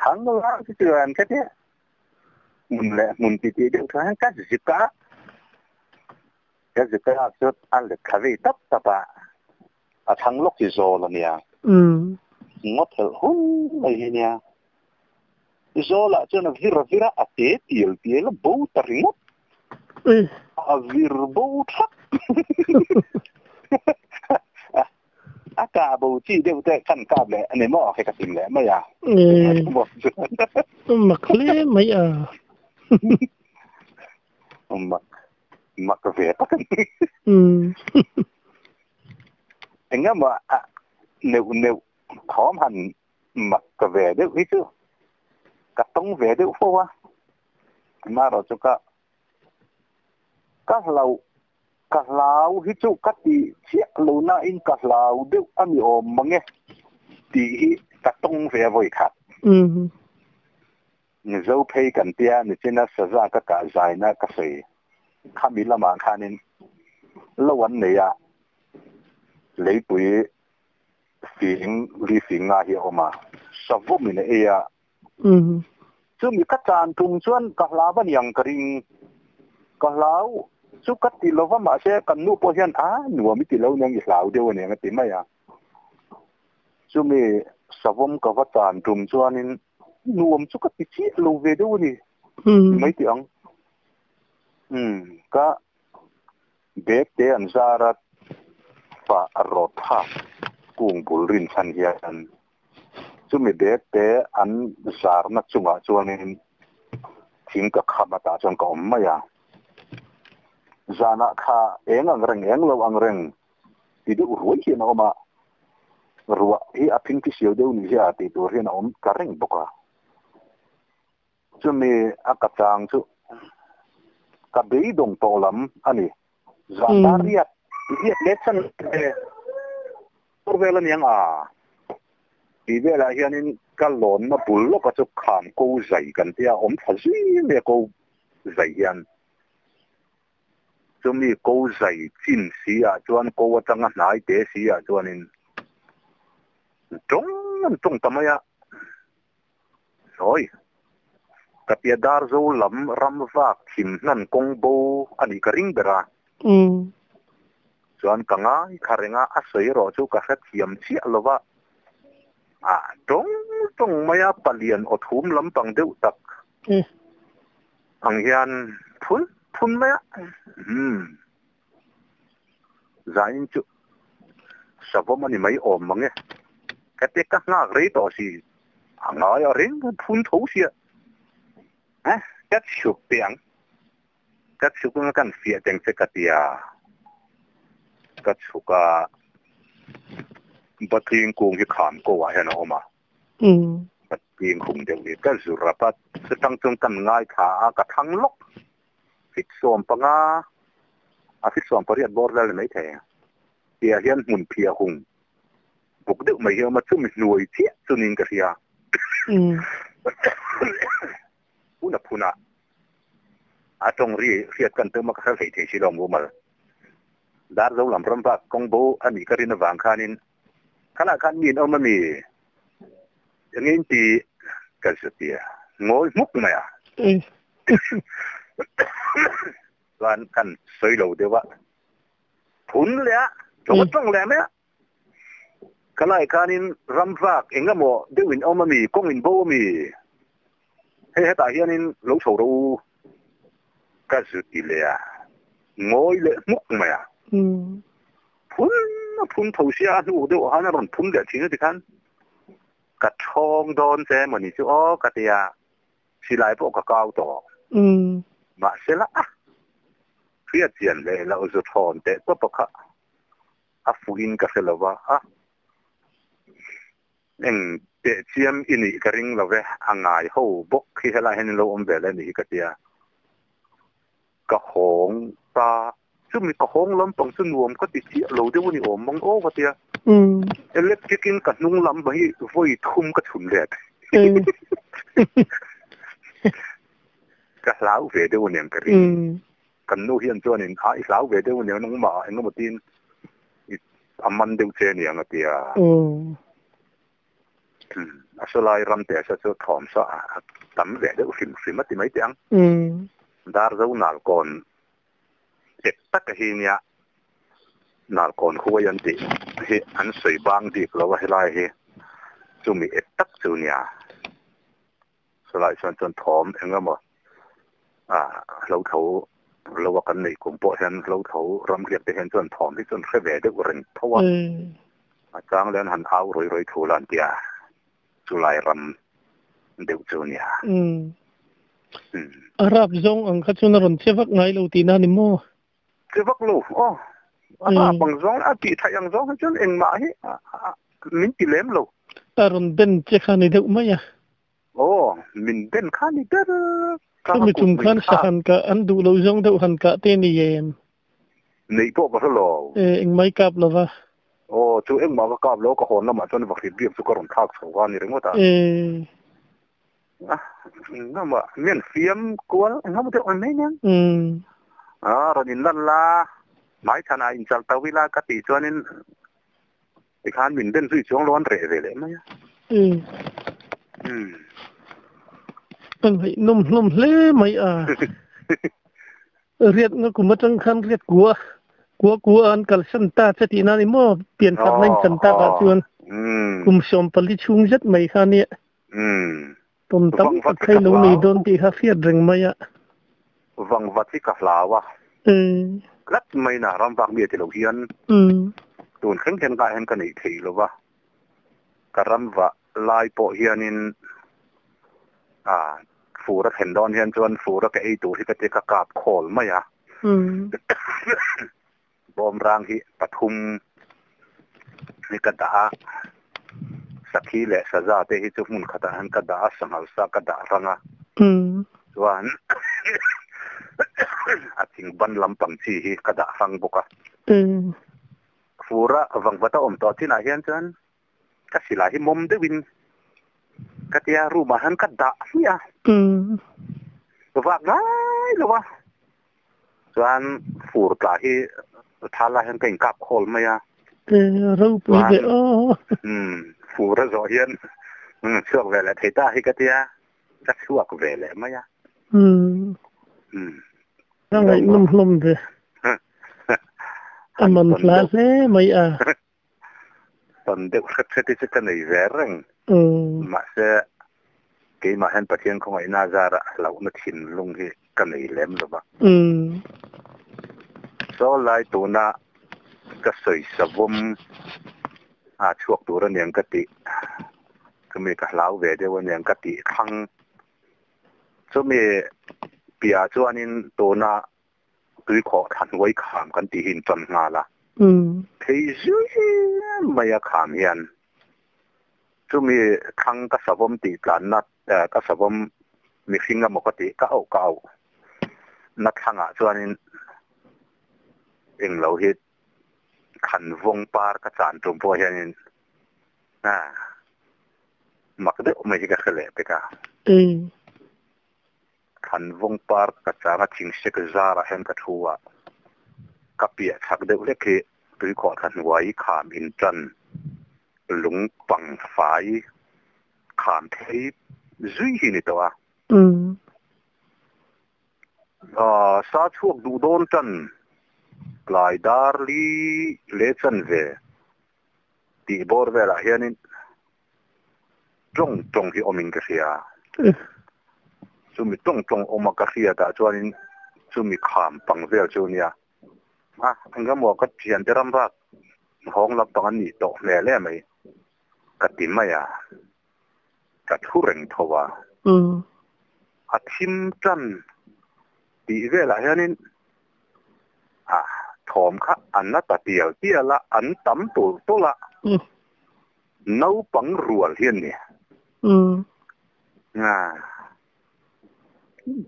thang lai chu chuan ka ti a, hmun leh hmun ti tih deuh thu hian ka zuk a, ka zuk a chu a let thla vei tap tap a, a thang lawk hi zawl a nia, ngaw thelh hun mai hi nia. Zawlah chuan a vir a vir a, a te tial tial a, bo ta ringawt. A vir bo thak. A kah bo chi deuh te khan kap leh a ni maw? Hei ka tim leh mai a. Mak hle mai a. Mak mak ve tak a ni. Engemaw a neuh neuh thawm han Mak ka ve deuh hi chu ka tawng ve deuh fo a, amaherawh chu ka ka hlau ka hlau hi chu ka tih chiah lo nain ka hlau deuh a ni awm mang e tih hi ka tawng ve a vawi khat. Mizo phei kan tia nichina saza ka kah zaina ka sawi khami lamah khanin lo an nei a, leipui Fing ri fing nga hi a awm a, savawm in a ei a. Chumi ka chan tum chuan ka hlau a niang ka ring. Ka hlau chu ka ti lo va mahse kan nu pawh hian a nuam i ti lo niang i hlau deuh a niang a ti mai a. Chumi savawm ka va chan tum chuanin nuam chu ka ti chiah lo ve deuh a ni mai tih ang. Ka Bag te an zar a, fah a rawt thlak kung bul rin chhan hian chumi bag te an zarna chungah chuanin thing ka kham a tah chuan ka awm mai a. Zanah kha eng ang reng eng lo ang reng ti deuh ruai hian a awm a, ruah hi a phingphi siau deuh ni hi a tih tur hian a awm ta reng bawk a. Chumi a ka chang chu ka beidawng tawh lam a ni. Zan dar riat riat leh chan ve tur vel a niang a. Tih velah hianin ka lawnna bul lawka chu kham ko zai kan tia awm thla zui mai a ko zai hian. Chumi ko zai chin si ah chuan ko atanga hnai te si ah chuanin tawng an tawng ta mai a. Sawi, ka tia dar zo lam ram vak thim hnan kawng bo a nih ka ring ber a. Chuan ka ngai kha reng a, a sawi erawh chu ka hrethiam chiah lo va. A tawng tawng mai a, palian aw thum lampang deuh tak ang hian phun phun mai a. Umm. Zain chu savawm a ni mai awm mang e. Ka te ka nghak rei tawh si. A ngai a reng phun tho sia. A ka chhuk teh ang. Ka chhuk anga kan fiah teng che ka tia. Ka chhuk a Batling kung hi kham ko ah hian a awm a. Batling khum deuh hi ka zu rap a. Chutang chuan kan ngaithla a ka thlang lawk. Fit 15 a fit 18 bawr vel ni maithei a. Tiah hian hmun phiah hung buk deuh mai hi a awm a, chumi hnuai chiah chu niin ka hria. Phun a phun a, a tawng ri hriat kan tum a ka hre hlei thei si lo mumal. Dar zo lam ram vak kawng bo a nih ka rin avang khanin. Khala khan min awm ami engin ti ka zu tia ngawi hmuk mai a. Chuan kan sawi lo deuh a phun leh a tlawng tlawng leh mai a. Khalai khanin ram vak eng emaw deuh in awm ami kawng in bo ami hei hetah hianin lo chho rawh u ka zu ti leh a ngawi leh hmuk mai a. Phun a phun tho sia a hnu deuh ah khan a rawn phun leh thin a tikhan ka thawng dawn che emaw ni chu aw ka ti a, silai pawh ka kau tawh. Mahsela a hriat chian hle loh zu thawn teh tawp a kha a fuhin ka hre lo va, a eng teh chiam i nih ka ring lo ve, a ngai ho bawk hi helai hian in lo awm ve le nih hi ka ti a. Ka hawng ta, chumi ka hawng lampang chu nuam ka ti chiah lo deuh a ni awm mang aw ka ti a. Electric in ka hnung lam hi vawi thum ka chhun let. Ka hlau ve deuh a niang ka ring. Kan nu hian chuanin a i hlau ve deuh a niang nangmah ah engemaw tiin a man deuh che a niang a ti a. A sawlai ram te sa chu thawm saw a tam ve deuh hrim hrim a ti mai teh ang. Dar zo nalkawn ep tak a hi nia nalkawn huai an tih hi an sawi bang bik lo a helai hi chumi ep tak chu nia. Sawlai chuan chuan thawm eng emaw a hlo tho lo a kan neih kum pawh hian hlo tho ram riak te hian chuan thawm hi chuan hre ve deuh reng tho a. A chang leh an han au rawi rawi thu la an ti a, chulai ram deuh chu nia. A rap zawng ang kha chuan a rawn che vak ngai lo tihna a ni maw? Che vak lo aw, a rap ang zawng a tih theih ang zawng hi chuan engmah hi min ti lem lo. A rawn ben che kha ni deuh mai a. Aw, min ben kha ni ber. Chumi tum khan sahan kah an duh loh zawng deuh han kah te ni em? Neih pawh ka hre lo. E, engmah i kap lo va. Aw, chu engmah ka kap lo, ka hawn lamah chuan vakhit biak chu ka rawn thlak chho kha a ni ringawt a. E. A, engmah, mian fiam kual engemaw deuh ang mai nen. A, rawn inlan la, hmaichhanah inchal to ila ka tih chuanin tikhan min ben zui chuang lo an reh ve leh mai a. Ka ngaihnawm hlawm hle mai a. Riat nga kum atang khan riat kua kua kua an kalsan ta che tihna a ni maw? Pian khatna in chan takah chuan kum 14 chhung zet mai kha nia. Tawn tam tak kha i lo nei dawn tih kha hriat reng mai a. Vangvat hi ka hlau a. Tlat mai na ram vak mi a ti lo hian tun thleng hian ngah hian ka neih thei lo va. Ka ram vah lai pawh hianin fur a thlen dawn hian chuan fur a ka ei tur hi ka ti ka kap khawl mai a. Bawm rang hi pathum hi ka dah a, sakhi leh saza te hi chu hmun khatah hian ka dah a, sanghal sa ka dah rang a. Chuan a thing ban lampang chi hi ka dah hrang bawk a. Fura vangvat a awm tawh chinah hian chuan ka silai hi mawm deuhin ka tia room ah hian ka dah hmiah a. Vak ngai lo a. Chuan fur tla hi thal ah hian ka inkap khawl mai a. Ropui ve aw. Fur a zawh hian chhuak ve leh thei ta hi ka tia ka chhuak ve leh mai a. Ka ngaihnawm hlawm ve. A man hla hle mai a. Tawn deuh hret hret hi chu ka nei ve reng. Mahse, keimah hian Pathian khawngaihna zarah hlauhna thinlung hi ka nei lem lo va. Saw lai tuna ka sawi savawm a chhuak tur aniang ka tih, chumi ka hlau ve deuh aniang ka tih thlang. Chumi piah chuanin tuna tuikhawh thla hnuai kham kan tih hi in tan nghal a. Phei zui mai a kham hian chumi thlang ka savawm tih tlanna ka savawm mihring emaw ka tih ka auh ka auh na thlangah chuanin englo hi khan vawng par ka chan tum pawh hianin mak deuh mai hi ka hre leh pek a. Thlanvawng Park ka chang a thing sek zarah hian ka thu a, ka piah chhak deuh hlek hi tuikhawh thla hnuai kham in tan Lung pang fai kham phei zui hi ni tawh a. Sa chhuak duh dawn tan tlai dar li leh chanve tih bawr velah hianin tawng tawng hi awmin ka hria. Chumi tawng tawng awma ka hriatah chuanin chumi kham pang vel chu nia. A, engemaw ka thiante ram rak hawng lampang an nih tawh hmel em mai ka ti mai a, ka thu reng tho a. A thim tan tih velah hianin a thawm kha an la ta tial tial a, an tam tulh tulh a, naupang rual hi an ni.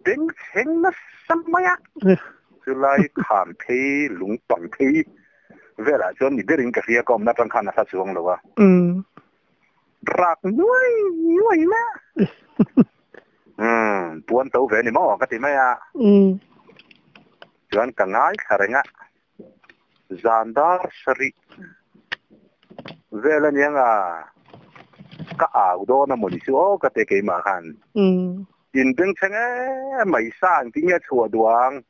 Bengchheng nasa mai a, chulai kham phei lung pang phei velah chuan ni berin ka hria ka awmna atang khan a hla chuang lo a, rak nuai nuai mai a. Umm puan to ve ni maw ka ti mai a, chuan ka ngaithla reng a, zan dar sarih vel aniang a, ka au dawn a mawni chu aw ka ti keimah khan. In bengchheng em mai sa engtin nge a chhuah duh ang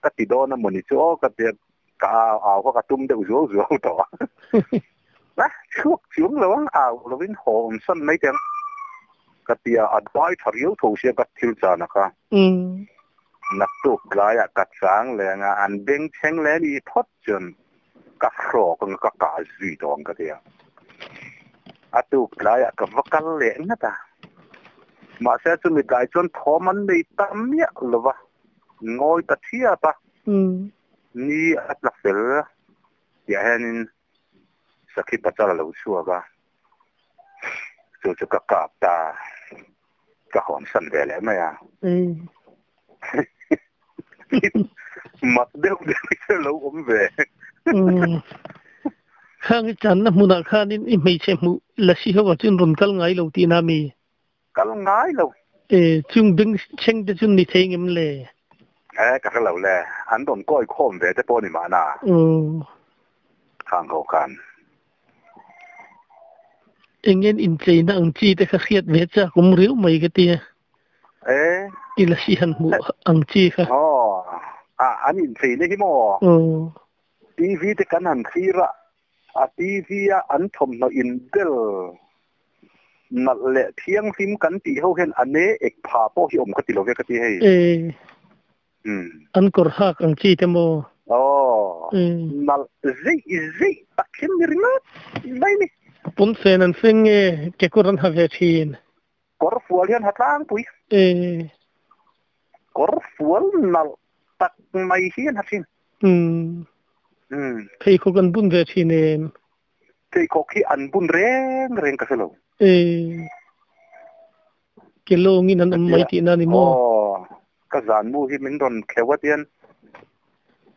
ka ti dawn a mawni chu aw ka ti a, ka au kha ka tum deuh zuau zuau tawh a. A chhuak chuang lo ang au lovin haw awm san mai teh ang ka ti a, a dai tha riau tho sia ka thil chan a kha. Naktuk tlaiah ka chang leh ang a, an bengchheng leh ni phawt chuan ka hrawk ang a, ka kah zui tawh ang ka ti a. A tuk tlaiah ka va kal leh ngat a, mahse chumi tlai chuan thawm an nei ta miah lo va, ngawi ta thiap a, ni a tla fel tihah hianin Sakhi Pachal a lo chhuak a, chu chu ka kap ta, ka hawnsan ve leh mai a. Mak deuh deuh hi chu lo awm ve. Khang i channa hmunah khanin i hmeichhe hmuh lasi ho ah chuan rawn kal ngai lo tihna mi? Kal ngai lo. E, chung beng chheng te chu ni thei ngem le? E, ka hre lo le. An rawn kawi khawm ve te pawh ni mahna. Khang ho khan. Engen incheina ang chi te kha hriat ve chak awm riau mai ka tia. E. I lasi han hmuh ang chi kha. Aw, a, an incheina hi maw? TV te kan han thlir a, a TV a an thawmhnaw inbel nalh leh thianghlim kan tih ho hian a ne ek pha pawh hi awm ka ti lo ve ka ti hei. An kawr hak ang chi te maw? Aw, nalh zeih zeih tak hian ni ringawt mai ni. Pawnfen an feng nge kekawr an ha ve thin? Kawr fual hian ha tlangpui. Kawr fual nalh tak mai hi an ha thin. Pheikhawk an bun ve thin em? Pheikhawk hi an bun reng reng ka hre lo. Ke lawngin an awm mai tihna a ni maw? Aw, ka zan mu hi min rawn kheuh a tian.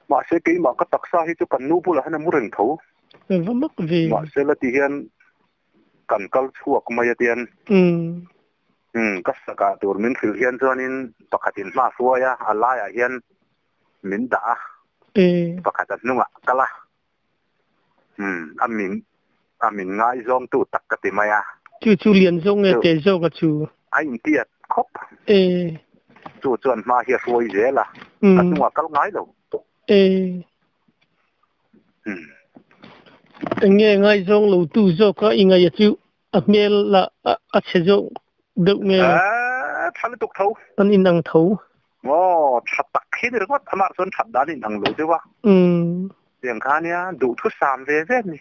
Mahse keimah ka taksa hi chu kan nu bulah hian a mu reng tho. Va mak ve. Mahse la ti hian kan kal chhuak mai a tian. Ka sakah tur min hrilh hian chuanin pakhatin hma hruai a, a laiah hian min dah a, pakhat a hnungah kal a. A min a min ngaizawngtu tak ka ti mai a. Chu chu lian zawk nge te zawk a chu? A intiat khawp. Chu chuan hma hi a hruai zel a, ka hnungah kal ngai lo. Eng nge ngaizawng lo tu zawk a i ngaih a chu a hmel lah a chhe zawk deuh nge? Tha lutuk tho. An inang tho. Aw, tha tak hi ni ringawt amah chuan that dan inang lo deuh a. Tiang kha nia duhthusam ve ve ni.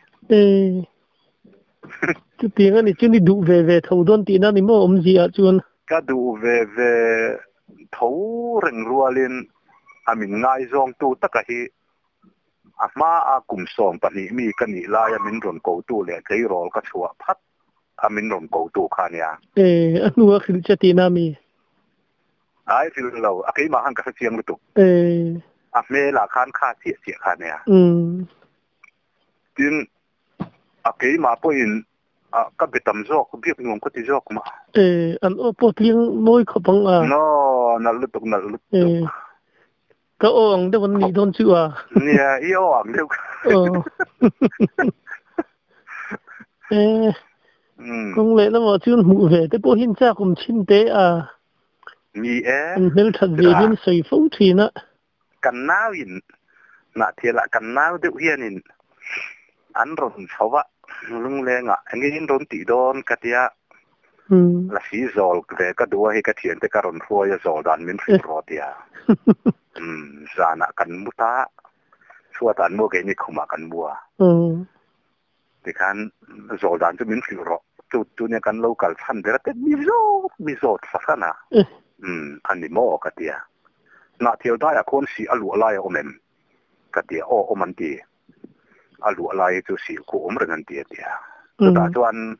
Chutiang a ni chu ni duh ve ve tho dawn tihna ni maw awmzia ah chuan? Ka duh ve ve tho reng rualin a min ngaizawngtu taka hi a hma a kum 12 mi ka nih laia min rawn kotu leh tleirawl ka chhuah phat a min rawn kotu kha nia. E, a hnu a hrilh che tihna mi? Ai hrilh lo, a keimah khan ka hre chiang lutuk. E. A hmelah khan kha chiah chiah kha nia. Tin, a keimah pawhin ka be tam zawk, biak nuam ka ti zawk mah. E, an aw pawh tling mawi khawp ang a. No, nalh lutuk, nalh lutuk. E, ka aw ang deuh an nih dawn chu a. Nia, i aw ang deuh. Aw. E kong le lama chuan hmuh ve te pawh hian chak awm thin te a. Ni e. An hmelthat ve hian sawi fo thin a. Kan nauin Hnahthialah kan nau deuh hianin an rawn chho a, lunglengah enge in rawn tih dawn ka tia, lasi zawl ve ka duh a hei ka thiante ka rawn hruai a zawl dan min hrilh rawh tia. Zanah kan mu ta, chhuatah an mu a keini khumah kan mu a. Tikhan zawl dan chu min hrilh rawh, chu chu nia kan lo kal chhan ber a te mi zawt mi zawt fahran a, a ni maw ka tia. Hnahthial daiah khawn sih a luah lai a awm em? Ka tia, aw awm an ti. A luah lai hi chu sih khu awm reng an ti a tia. Chutah chuan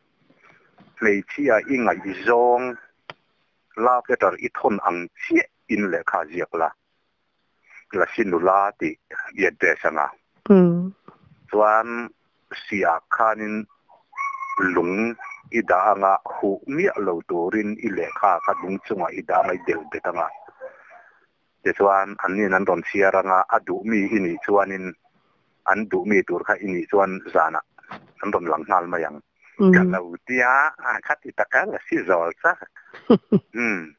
hmeichhia i ngaihzawng love letter i thawn ang chiah in lehkha ziak la. Lasi nula tih i address anga. Chuan siah khanin lung i dah anga huh miah lo turin i lehkha kha lung chungah i dah anga i delh bet anga. Tichuan anniin an rawn chhiar anga a duh mi i nih chuanin an duh mi tur kha i nih chuan zanah an rawn lang nghal mai ang. Ka lo tia a khati taka lasi zawl chak. Umm.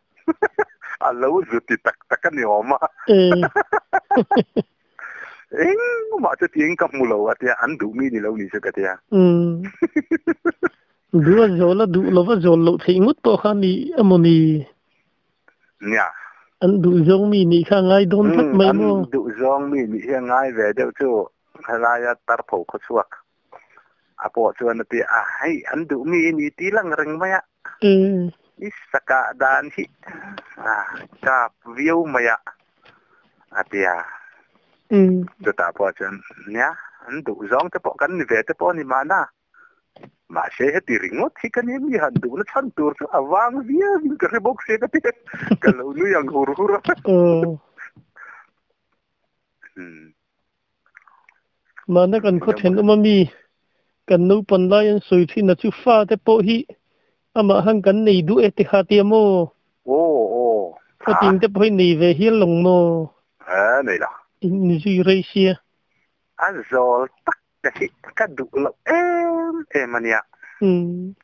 A lo zu ti tak tak a ni awm a. Engmah chu tiin ka hmu lo a tia, an duh mi ni lo ni chu ka tia. Duh a zawl a duh lova zawl loh theih ngawt pawh kha ni emaw ni? Nia. An duh zawng mi nih kha a ngai dawn tlat mai maw? An duh zawng mi nih hi a ngai ve deuh chu helaia tarpho khawchhuak a pawh chuan a ti a, hei an duh mi i ni ti lang reng mai a. I sakah dan hi a kap viau mai a, a ti a. Chutah pawh chuan, nia, an duh zawng te pawh kan ni ve te pawh a ni mahna. Mahse heti ringawt hi ka nia mi han duhna chhan tur chu a vang viau in ka hre bawk sia ka ti a, ka lo nui ang hur hur a. Mahna kan khaw thenawm a mi kan naupan lai an sawi thin a chu fa te pawh hi amah han kan nei duh e ti kha tia maw? Aw aw. Khatin te pawh hi nei ve hial lawng maw? E nei la. In zui rei sia. A zawl tak te hi ka duh loh em em a nia.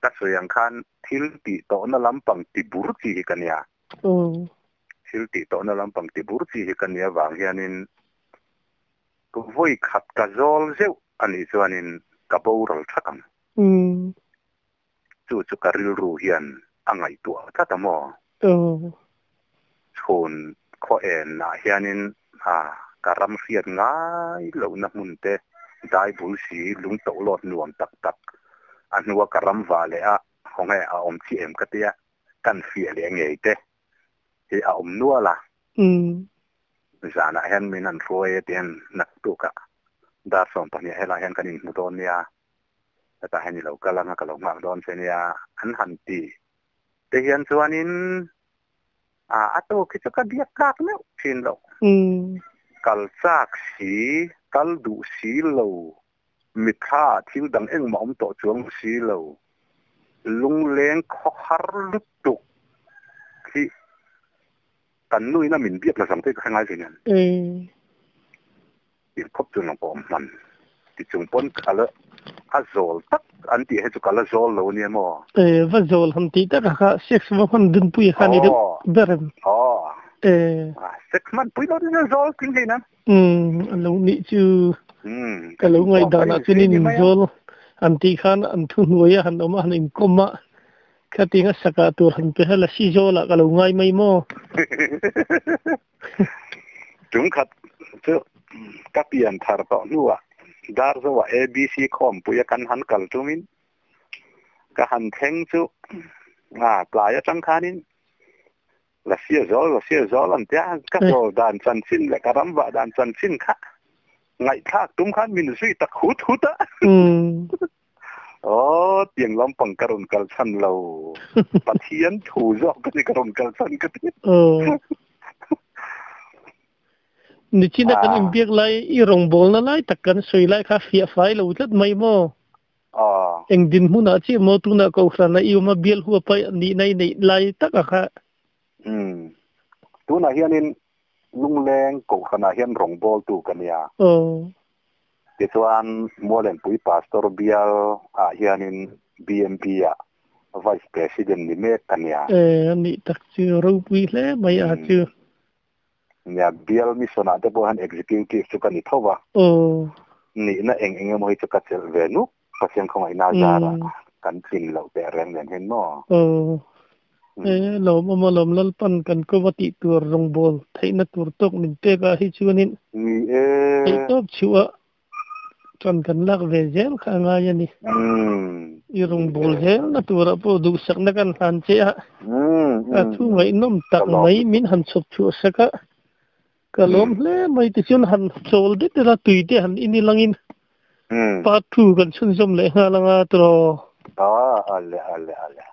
Ka sawi ang khan thil tih tawhna lampang ti bur chi hi ka nia. Thil tih tawhna lampang ti bur chi hi ka nia vang hianin vawi khat ka zawl zeuh a nih chuanin ka boral that ang. Chu chu ka rilru hian a ngaihtuah tlat a maw? Chhun khaw enah hianin ka ram hriat ngai lohna hmun te, dai bul si, lung tohlawt nuam tak tak a hnua ka ram vah leh a, khawnge a awm chiah em ka tia. Kan fiah leh ngei te hi a awm nual a. Zanah hian min han hruai e tihian naktukah dar 12 helaiah hian kan inhmu dawn nia, hetah hian i lo kal anga ka lo nghak dawn che nia an han ti te hian chuanin a tawk hi chu ka biak tlak meuh thin loh. Kal chak si, kal duh si lo Mitthla thil dang engmah awm tawh chuang si lo. Lungleng khawhar lutuk hi kan nuin a min biak la zang te ka hre ngai ve nen. Tih khawp chu nang pawh awm hman. Ti chung pawn ka la a zawl tak an tih he chu ka la zawl lo ania maw? E va zawl han tih tak a kha sex va hman dunpui kha ni deuh ber em? Aw. E. Sex hman pui lo chu zawl tling hlei nan. A lo nih chu ka lo ngaihdanah chuan in inzawl an tih khan an thu hnuai a han awm a han inkawm a khatinga sakah tur han pe hel a si zawlah ka lo ngai mai maw. Tum khat chu ka pian thar tawh hnuah Darzoa ABC khawmpuia kan han kal tumin ka han thleng chu tlai atang khanin La sia zawl, la sia zawl an tia, ka zawl dan chanchin leh ka ram vah dan chanchin kha ngaihthlak tum khan min zui tak hut hut a. Aw, tiang lampang ka rawn kal chhan lo. Pathian thu zawk ka ni ka rawn kal chhan ka ti. Nichina kan inbiak lai i rawngbawlna lai tak kan sawi lai kha fiah fai lo tlat mai maw? Eng dinhmunah chiah maw tunah Kohhran a i awm a, bial huapa nihna i neih lai tak a kha? Umm. Tunah hianin Lungleng Kohhranah hian rawngbawltu ka nia. Tichuan Mualenpui Pastor bial ah hianin BMP ah Vice President ni mek ka nia. E, a nih tak chu ropui hle mai a chu. Nia, bial mission ah te pawh hian Executive chu ka ni tho va. Aw. Nihna eng eng emaw hi chu ka chelh ve nuk. Pathian khawngaihna zarah kan tlin loh teh reng nen hian maw? Aw. E, lawmawm a lawm Lalpan kan ko va tih tur rawngbawl theihna tur tawk min pek ah hi chuanin Ni e. Theihtawp chhuah tan kan lak ve zel kha a ngai a ni. I rawngbawl zelna turah pawh duhsakna kan hlan che a, a thu ngaihnawm tak mai min han chhawp chhuah sak a, ka lawm hle mai tichuan han chawl det ila tui te han in ilangin part 2 kan chhunzawm leh nghal anga tiraw. Aw ale ale ale.